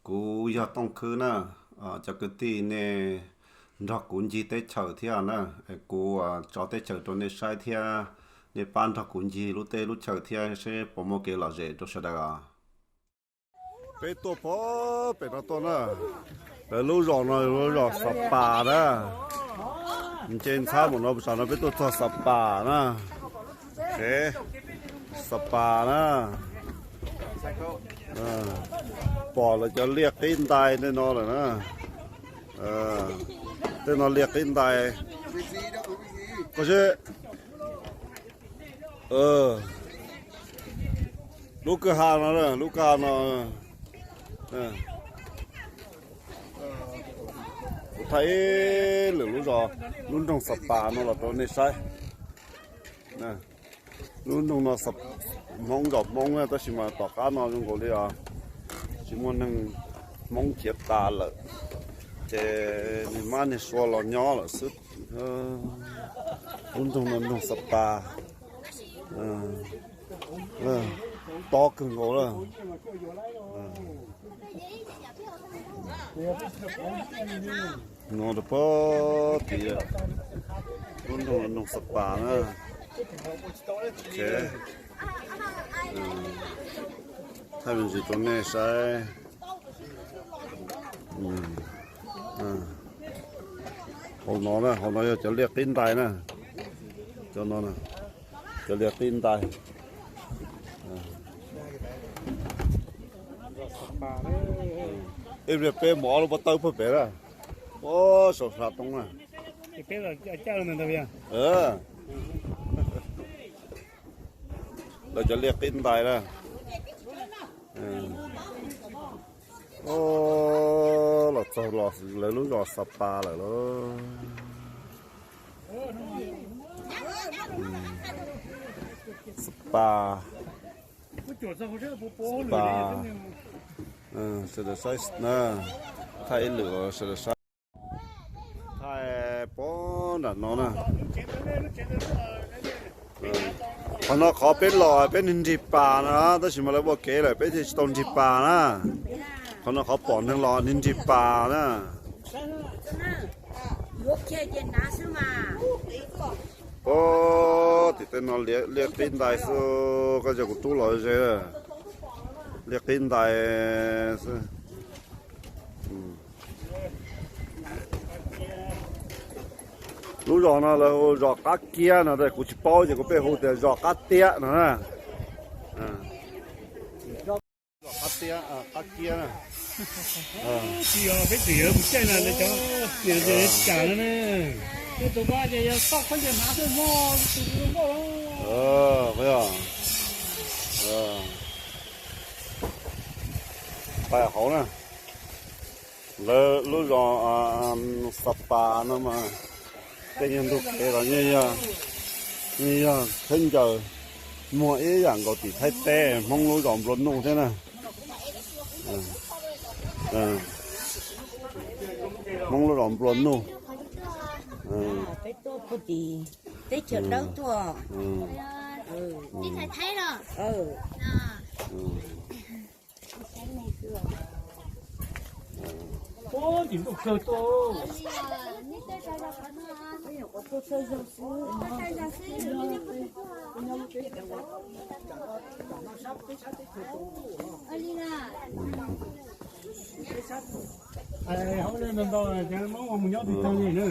Kuv yog Tooj Khwb na, cov kwv tij nej nrog kuv ncig teb chaws thiab na, kuv tso teb chaws rau nej saib thiab, nej pab nrog kuv ncig lub teb lub chaws thiab seb puas muaj kev lom zem rau sawv daws os. Peb tuaj pem no tuaj na, lawv lub zos no lub zos Xa Pas na, nce ntxhab mus no, tam no peb tuaj txog Xa Pas na, Xa Pas na. Pom lawv cov liaj qib ntais tej no lawm na, tej no liaj qib ntais. Koj seb, lub kwj ha no, lub kwj ha no, kuv thaij ib lwm lub zos, lub nroog Xa Pas no los rau nej saib. Lub nroog no Hmoob zos Hmoob na, tab sis mas tom qab no zoo nkaus li os, tsis muaj neeg, Hmoob khiav tas lawm, ces niag mab niag sua los nyob lawm xwb. Lub nroog no nroog Xa Pas, tob kawg nkaus lawm. No rau pem tid, lub nroog no nroog Xa Pas na. Thaij me ntsis rau nej saib. Hauv no na, hauv no yog cov liaj qib ntais na. Cov no, cov liaj qib ntais. Ib pliag peb mus ob lub pob tawb puag pem na. Ua, saum hla toob na. Lawv cov liaj qib ntais na. Los txog lawv lub zos Xa Pas lawm lauj. Xa Pas, Xa Pas. Sawv daws saib na, thaij ib lwm sawv daws saib. Thaij pem nram no na. Qhov no qhov peb los peb nrig pas na, tab sis mas lawv ua kev lawm peb thiaj tsis tau nrig pas na. Qhov no qhov pom neeg los nrig pas na. Ub, tim tej no liaj qib ntais xwb, koj cov kuv tub los ze, liaj qib ntais xwb. Lub zos no lawv hu zos Qab Kiab no, kuv tsis paub ces kuv pheej hu tias zos Qab Tiab no na. Zos Qab Tiab, Qab Kiab na. Pais hauv na. Lawv lub zos Xa Pas no mas tej nyuag ntug kev los yeej yog khaub ncaws, muag ib yam nkaus tim Thaib teb, Hmoob lub zos Nplua Nuj thiab na. Hmoob lub zos Nplua Nuj. Hauv no mus nyob twg tag li na?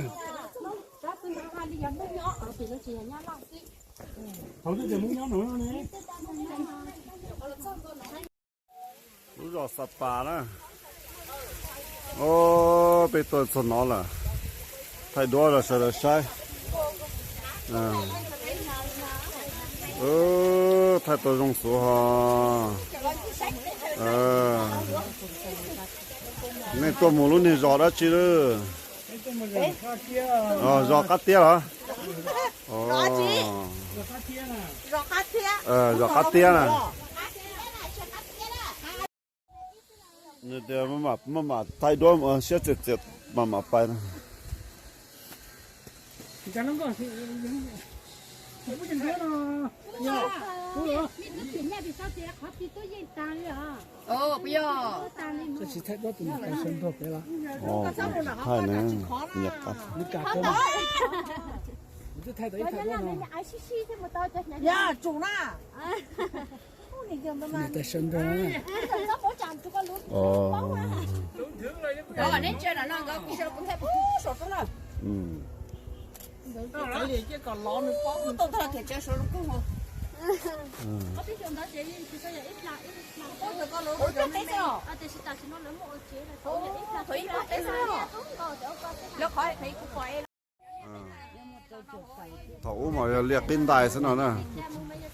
Hauv twb tias Hmoob nyob no ne. Lub zos Xa Pas na. Peb tuaj txog no lawm. Thaij duab rau sawv daws saib. Thaij tau zoo xwb hos. Nej tuaj mus lub niag zos dab tsi lawm? Zos Qab Tiab los? Zos Qab Tiab na. Nws tias maj mam thaij duab siab txias txias maj mam pais na. Tus txiv nyaj pis tau tias qhov tsis tuaj yeej tas li os. Tab sis thaij duab tus niam tais sawv nrog pem los. Thaij na, nyiam qab. Twb thaij tau ib thaij duab no. Niam tais sawv nrog na. Thaum ub mas yog liaj qib ntais xwb no na,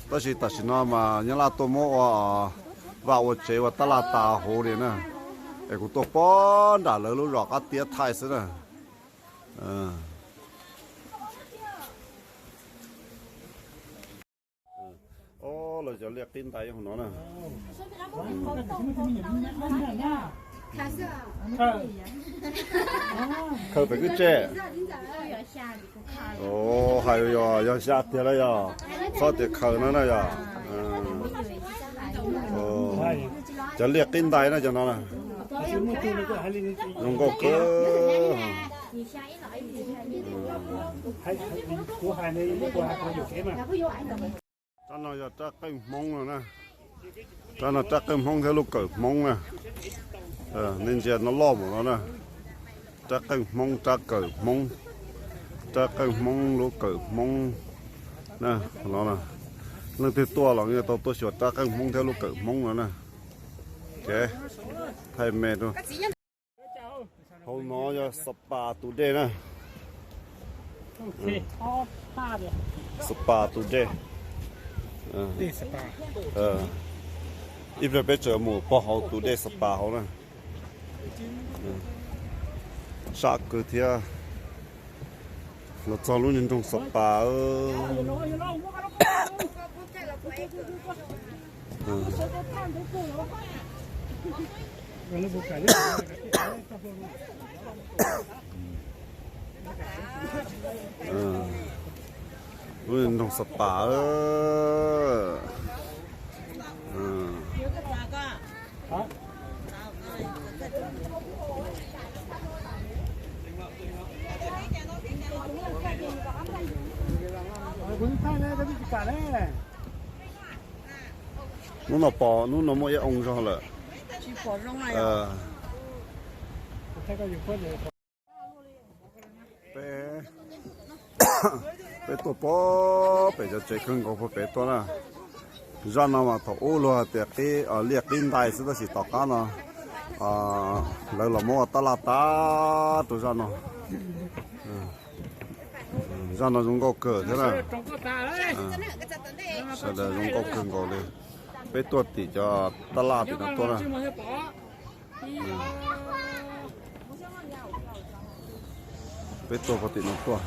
tab sis tam sim no mas Nyab Laj tuaj muab ua vaj ua tsev ua tab laj tas huv li na, es kuv tuaj pog nram lawv lub zos qab tiab thaij xwb na. Os, lawv cov liaj qib ntais hauv no na. Khaws pem kwj tse. Os, hais yog, yog xya tiag na yog, txhob tias khaws no na yog. Cov liaj qib ntais na cov no na. Zoo nkauj kawg. Rab no yog rab qeej Hmoob no na. Rab no rab qeej Hmoob thiab lub kawm Hmoob na. Nej ntsia no loj mus no na. Rab qeej Hmoob, rab kawm Hmoob, rab qeej Hmoob, lub kawm Hmoob na. No, leej twg tuaj los yeej tau tuaj xyuas rab qeej Hmoob thiab lub kawm Hmoob no na. Kev thaij me rau. Hauv no yog Sapa tus dej na. Sapa tus dej. Ib pliag peb tseem mus pog hauv tus dej Sapa hauv na. Sab kawg thiab. Los txog lub niag nroog Sapa. Lub niag nroog Sapa. Hnub no pom, hnub no muaj ib oo zog lawm. Peb tuaj pog pem cov tsev kawg nkaus pog pem tuaj na. Zaj no mas thaum ub luag hais tias qib, liaj qib ntais xwb tab sis tom qab no lawv los muab ua tab laj tas rau zaj no. Zaj no zoo nkauj kawg thiab na. Sawv daws zoo nkauj kawg nkaus li. Peb tuaj tim cov tab laj tim no tuaj na. Peb tuaj pog tim no tuaj.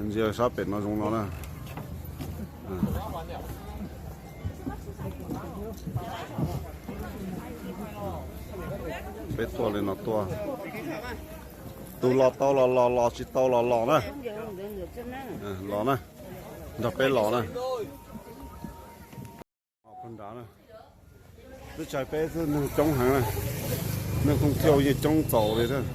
Ntsia sab pem no zoo no na. Peb tuaj li no tuaj. Tus los tau los los, los tsis tau los los na. Los na, nrog peb los na. Nrad na, twb tsis hais peb xwb, neeg coob heev na. Neeg thooj thiauj yeej coob txaus li thiab.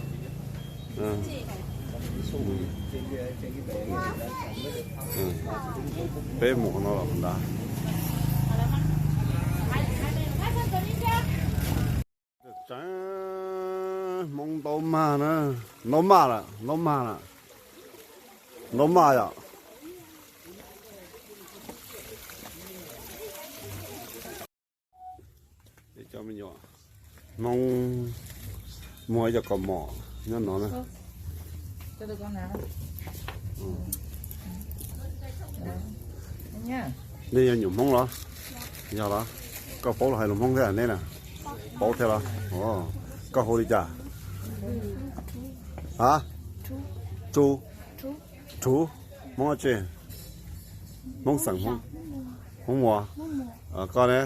Peb mus no los nrad. Tseem Hmoob ntau mag na. Ntau mag lawm, ntau mag lawm. Ntau mag yom. Hmoob muag ib co kaus mom nyob no na. Nej yog nyuam Hmoob los? Yog los? Koj paub los hais lus Hmoob thiab neb na? Paub thiab los? Koj hu li cas? Ha? Tsu. Tsu. Hmoob dab tsi? Hmoob xeem Hmoob. Hmoob Muas. Koj ne?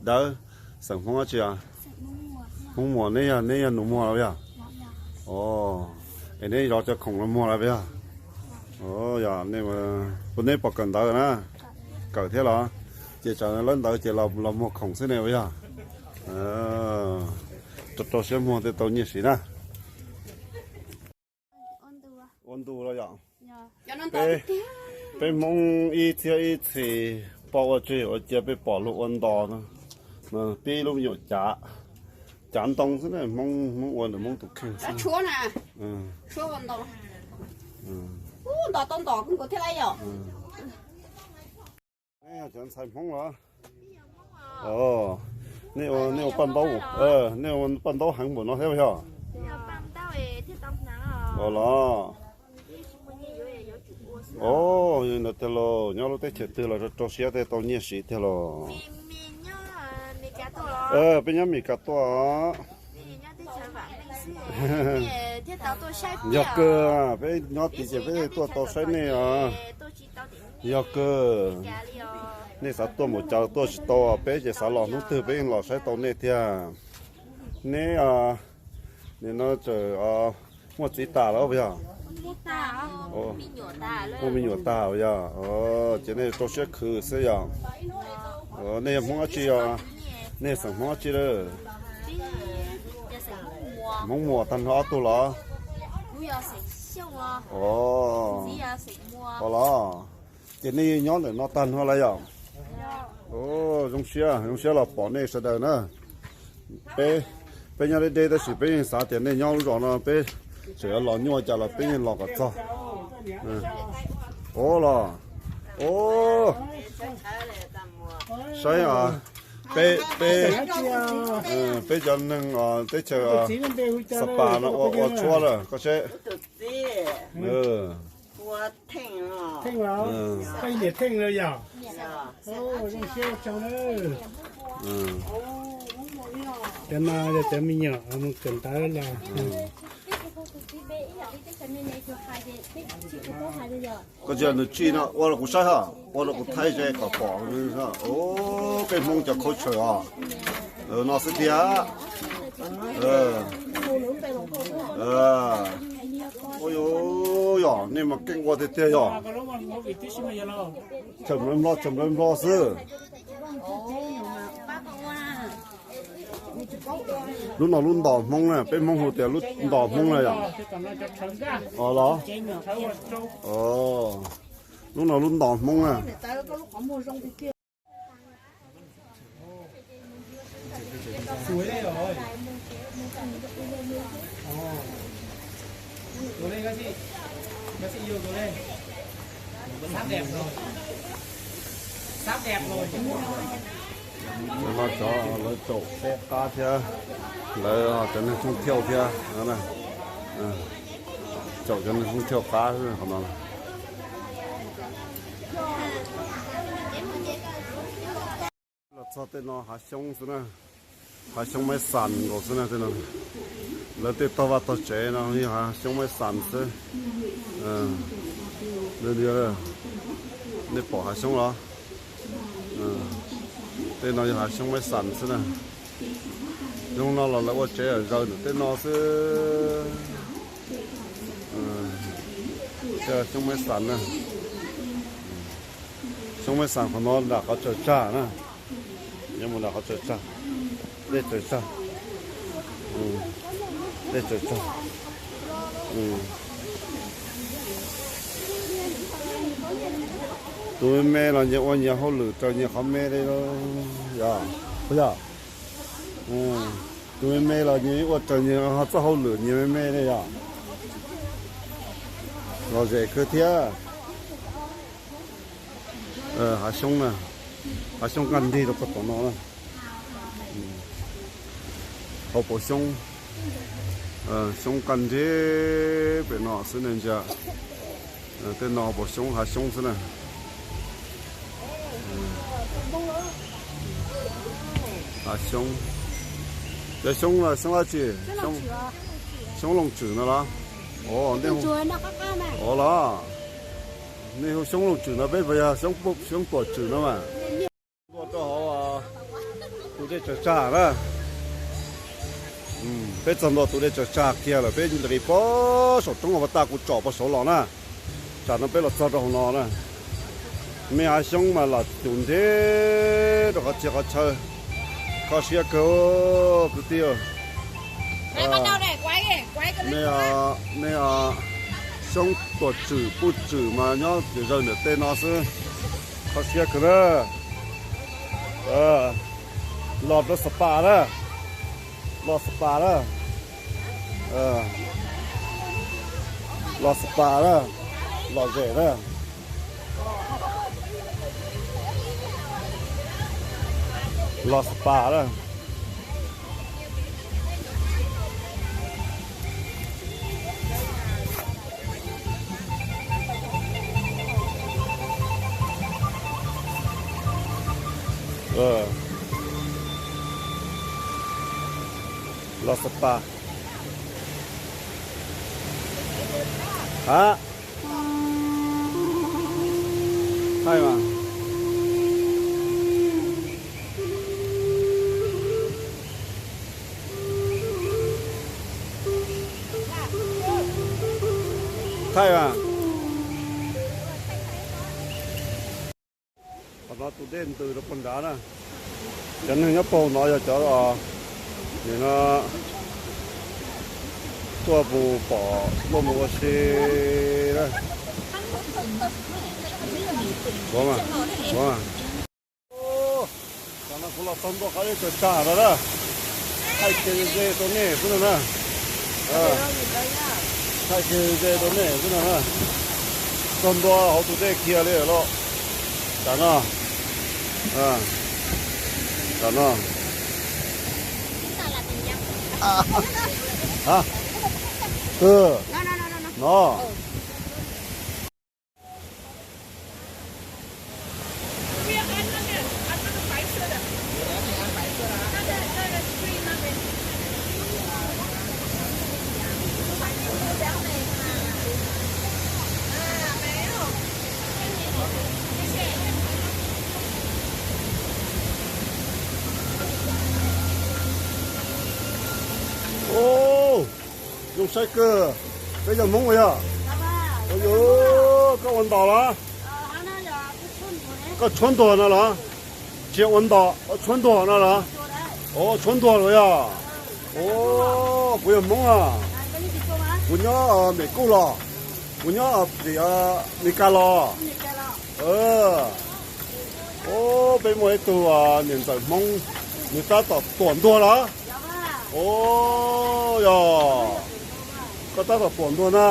Dawb. Xeem Hmoob dab tsi os? Hmoob Muas. Neb yog, neb yog nus muag los yog? Os, es neb zov cov khoom los muag los yog? Yog, puas neb pom kawm ntawv na? Kawm thiab los? Ces tsam lawv ntawv ces los muag khoom xwb ne puas yog? Rau rau siab muag thiaj tau nyiaj siv na. Ua ntu los yom? Peb, peb Hmoob ib txhiab ib txhis poj ua tseg ua cia peb pom luag ua ntos no. Peb lub me nyuam cav, cav ntoo xwb na, Hmoob, Hmoob ua ntawm Hmoob tus kheej xwb. Nej cov ntxhais Hmoob los? Nej ua, nej ua paj ntaub, nej ua paj ntaub heev npaum no thiab yog? Los, o, yog li ntawd tiag los nyob lub teb chaws twg los rau rau siab thiaj tau nyiaj siv tiag los. Peb nyob Mes Kas tuaj. Yog kawg, peb nyob tid ces peb tuaj tau saib nej os. Yog kawg, nej xav tuaj npaum cas tuaj tsis tau, peb ces xav los hnub twg peb yeej los saib tau nej tiag. Neb, nim no tseem muaj txiv tas lawm puas yog? Muaj me nyuam tas puas yog? Ces nej rau siab khwv xwb yog? Nej yog Hmoob dab tsi os? Nej xeem Hmoob dab tsi lawm? Hmoob Muas tag nrho ob tug los? Os, los. Ces nej nyob ntawm no tag nrho lawm yom? Zoo siab, zoo siab los pom nej sawv daws na. Peb, peb nyob deb deb tab sis peb yeej xav tias nej nyob lub zos no peb tseem yuav los nyuaj cas los peb yeej los kom txog. Ua los, o, saib os, peb, peb, peb cov neeg teb chaws Xab Pas no ua, ua tshuab lawm koj seb. Cov no yog cov me nyuam mus kawm ntawv los. Koj tsis yog nws tsim no ua rau kuv saib hos, ua rau kuv thaij ze kom pom. Peb Hmoob cov khaub tshaws os, no xwb thiab. Ua yog, nej mas keej ua tiag tiag yog. Tshawm nplawg nplho, tshawm nplawg nplho xwb. Lub no lub ntos Hmoob na, peb Hmoob hu tias lub ntos Hmoob na yom? Los, lub no lub ntos Hmoob na. Cov no cov lawv caum peb qab thiab, lawv cov neeg tshooj thiauj thiab, caum cov neeg tshooj thiauj qab qhov no. Los txog tej no hav xyoob xwb na, hav xyoob maib xas nkaus xwb na tej no. Lawv tej tog vaj tog tsev no yog hav xyoob maib xas xwb. Nej pom hav xyoob los? Tej no yog hav xyoob maib xas xwb na. Zoo no los lawv ua tsev zaws ntawm tej no xwb. Xyoob maib xas na. Xyoob maib xas qhov no nram qhov tsaws tsag na. Yuav mus nram qhov tsaws tsag, dej tsaws tsag, dej tsaws tsag. Tus me me los nyias ua nyias hauj lwm raws nyias qhov me li, yog, puas yog? Tus me me los nyias ua raws nyias txoj hauj lwm nyias me me li yog. Lom zem kawg thiab. Hav xyoob na, hav xyoob nqaj nrig rau puag tom no na. Hauv paus xyoob, xyoob nqaj nrig pem no xwb ne ntsia. Tej no hauv paus xyoob hav xyoob xwb na. Hav xyoob, cov xyoob no xyoob dab tsi? Xyoob looj tswm no los? Ov los, nej hu xyoob looj tswm no peb puas yog xyoob tuam tswm no mas? Tuaj rau hauv tus dej tsaws tsag na. Peb txog ntua tus dej tsaws tsag kiag lawm peb nqis pog saum roob ua tas kuv tsom pog saud los na. Tsam no peb los txog rau hauv no na, me av xyoob mas lam cum nreb rau qhov txhia qhov chaw, kho siab kawg kwv tij. Me, me xyoob tuam tswm puj tswm mas nyob zawm nram tej no xwb, kho siab kawg na. Los rau spa na, los spa na, los spa na, lom zem na, los spa na. Los spa. Hab, thaij mas, thaij mas. Qhov no tus dej ntws rau puag nrad na. Cov neeg nyob puag no yog cov, nim no tuaj mus pom luaj mus ua si na. Tam no kuv los txog ntua qhov dej tawm tsam no na, thaij kiag ze rau nej xwb no na. Thaij kiag ze rau nej xwb no na. Txog ntua hauv tus dej kiag li lawm. Tam no, tam no, no. Ub, zoo saib kawg. Peb yog Hmoob ua yog? Ua yog, koj ua ntos los? Koj tshuab ntuag no los? Tsis ua ntos, tshuab ntuag no los? Ua tshuab ntuag los yog? Kuv yog Hmoob a. Kuv nyob Mes Kuj los. Kuv nyob pem Mes Kas los. Ub, peb muaj ib tug niam ntxawm Hmoob, nws tab tom tuam ntuag los? Ub, yog, koj tab tom tuam ntuag na.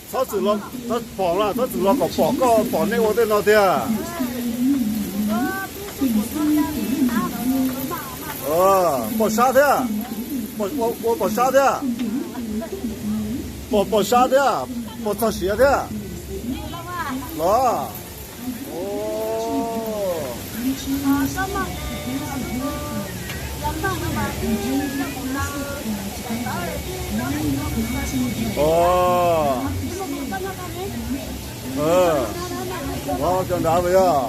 Txhob txwm los, txhob pom na, txhob txwm los kom pom koj pom nej ua tej no tiag. Pom sab thiab, ua pom sab thiab, pom pom sab thiab, pom txog siav thiab los? Cov nrad yog.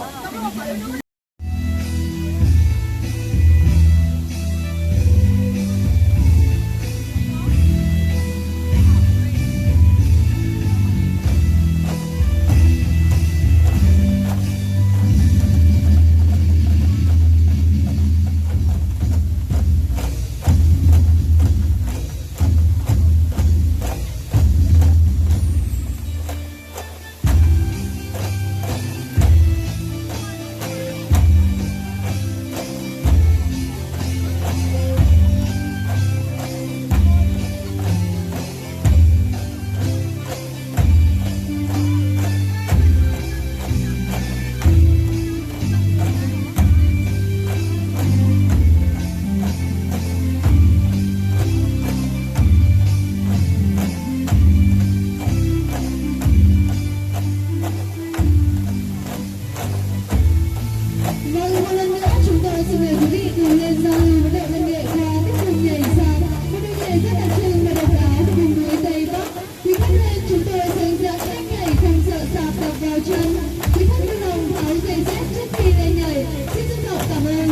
Vâng, một lần nữa chúng tôi xin mời quý vị cùng lên giao lưu với đội văn nghệ khoa tiếp tục nhảy sạp. Một đội nhảy rất đặc trưng và độc đáo của vùng núi Tây Bắc. Quý khách lên, chúng tôi sẽ hướng dẫn cách nhảy không sợ sạp đập vào chân. Quý khách vui lòng tháo giày dép trước khi lên nhảy. Xin trân trọng cảm ơn.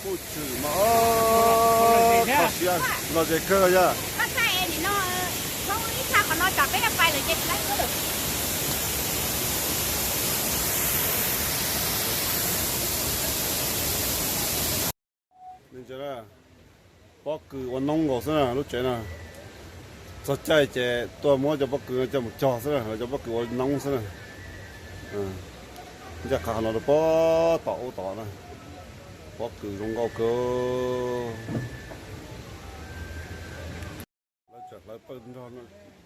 Puj Tswm mas kho siab los ze kawg yog. Pob kws ua noob nkaus xwb na lub tsev no. Txog caij ces tuaj muab cov pob kws no coj mus cog xwb na, cov pob kws ua noob xwb na. Ncaj qha qhov no rau pob tom ub tod na. Pob kws zoo nkauj kawg. Lawv tseem hlawv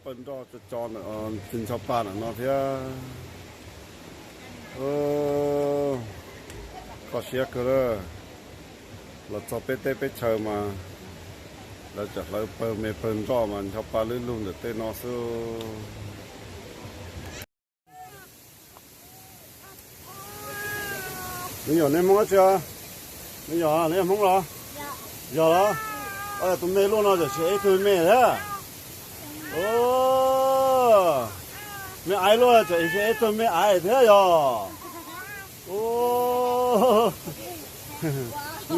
pawg nroj tso tso ntawm ncho pa ntawm no thiab. Kho siab kawg. Los txog peb teb peb chaw mas lawv tseem hlawv pawg me pawg nroj mas ncho pa lwb lug ntawm tej no xwb. Me nyuam nej Hmoob dab tsi? Me nyuam nej yog Hmoob los? Yog los? Tus me luaj no tam sim ev tug me thiab. Me aiv luaj tam sim ev tug me aiv thiab yog.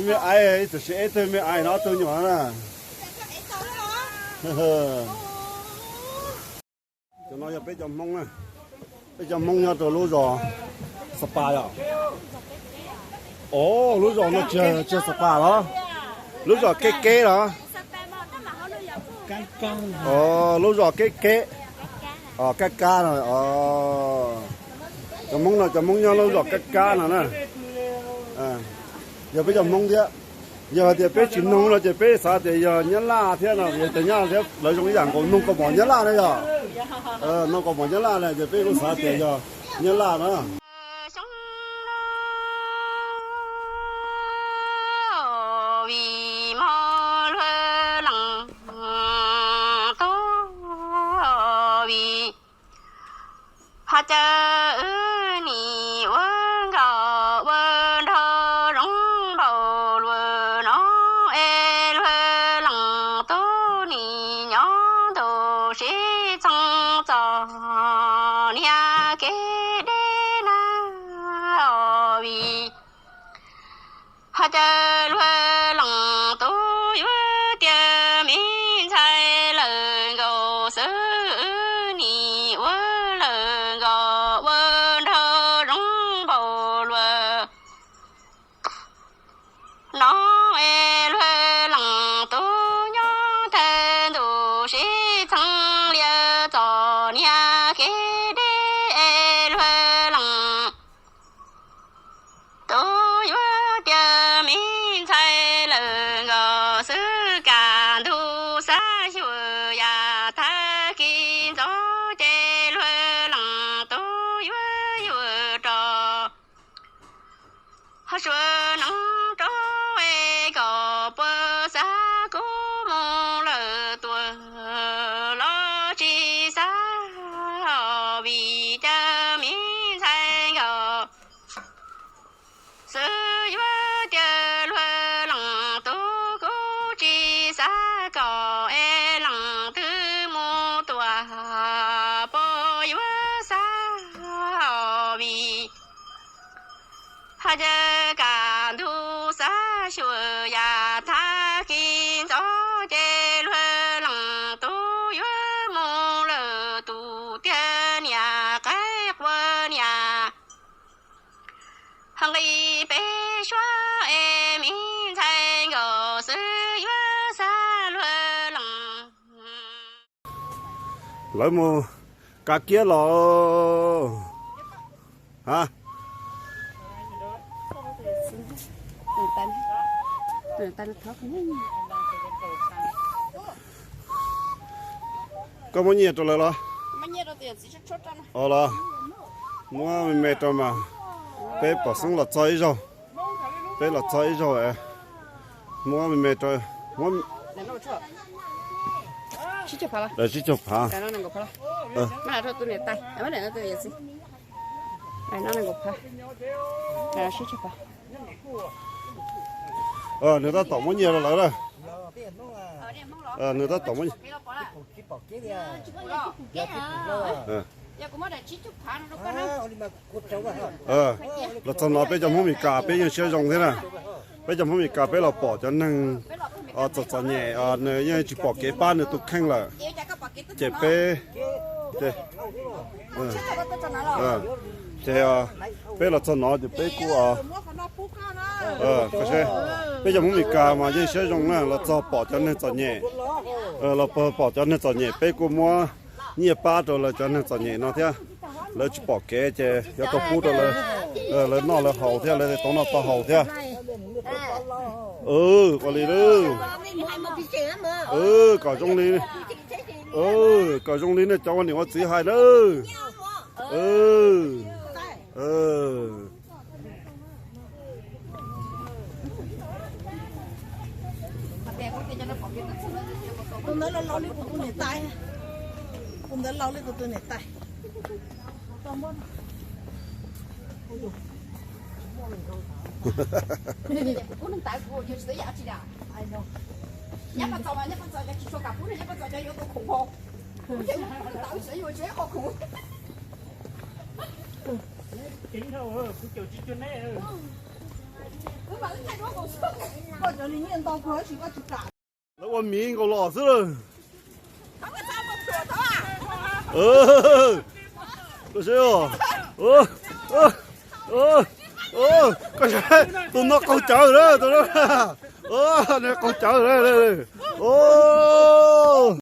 Me aiv tam sim ev tug me aiv no ob tug nyuam na. Cov no yog peb cov Hmoob na. Peb cov Hmoob nyob rau lub zos Xa Pas yom. Os, lub zos no tsis yog Xa Pas los? Lub zos Keb Keb los? Os, lub zos Keb Keb. Os, Kab Kab no. Cov Hmoob no cov Hmoob nyob lub zos Kab Kab no na. Yog peb cov Hmoob thiab. Yog hais tias peb tsis noog no ces peb xav tias yog Nyab Laj thiab no, yog tias Nyab Laj thiab lawv zoo ib yam nkaus, noog kaus mom Nyab Laj na yog. Noog kaus mom Nyab Laj na ces peb kuj xav tias yog Nyab Laj na. Vim mog luag leej tub, vim haj caw wb nim ua nkauj ua nraug zoo npaum luag no es luag leej tub nim nyob ntuj sib txeeb txom niag kev deb na. Vim haj caw luag leej tub yuav tias me ntxhais lawm nkaus xwb, wb nim ua lawm nkaus ua nraug zoo npaum luag no es luag leej tub nyob tag ntuj sib txheeb lias txom niag kev deb es luag leej tub yuav tias me ntxhais lawm nkaus xwb, kaj ntug xab xyuas yam tag kis ntxov ces luag leej tub yuav yuav rau hauv suav neeb rau es kom puas xav kub mus lawm tuaj los tsis xav, vim cas me ntxhais nkaus xwb yuav tias luag leej tub kuj tsis xav kom es leej twg mus tuaj puas yuav xav, vim haj caw kaj ntug xab xyuas yam tag kis ntxov ces luag leej tub yuav mus lawm tus tiag niam qaib qua niam nqis peb suab es me ntxhais nkaus xwb yuav xav luag leej. Lawv mus kav kiab los. Ha, koj muab nyiaj rau lawv los? Os los, muab me me rau mas. Peb pom xeeb los txog ib zaug, peb los txog ib zaug, muab me me rau, muab tsib caug phav. Nws tab tom muab nyiaj rau lawv lawm. Nws tab tom muab, los txog no peb cov Hmoob Mes Kas peb yeej siab zoo thiab na. Peb cov Hmoob Mes Kas peb los pom cov neeg txom txom nyem, nws yeej tsis pom kev pab nws tus kheej lawm, ces peb, ces peb los txog no ces peb kuj, peb cov Hmoob Mes Kas mas yeej siab zoo na, los txog pom cov neeg txom nyem, los pom cov neeg txom nyem peb kuj muab nyiaj pab rau lawv cov neeg txom nyem no thiab. Lawv tsis pom kev ces yuav tau pub rau lawv, lawv noj lawv haus thiab, lawv tau noj tau haus thiab. Ua li, kom zoo li, kom zoo li nej cov ua niam ua txiv hais nawb. Tus ntawd laus laus li kuv tus niam tais. Tus ntawd laus li kuv tus niam tais. Koj cov li nyiaj ntau kawg tab sis koj tsis kam. Lawv ua miv nkaus los xwb lawm. Koj saib, tus no qaug cawv lawm, tus no, nws qaug cawv lawm.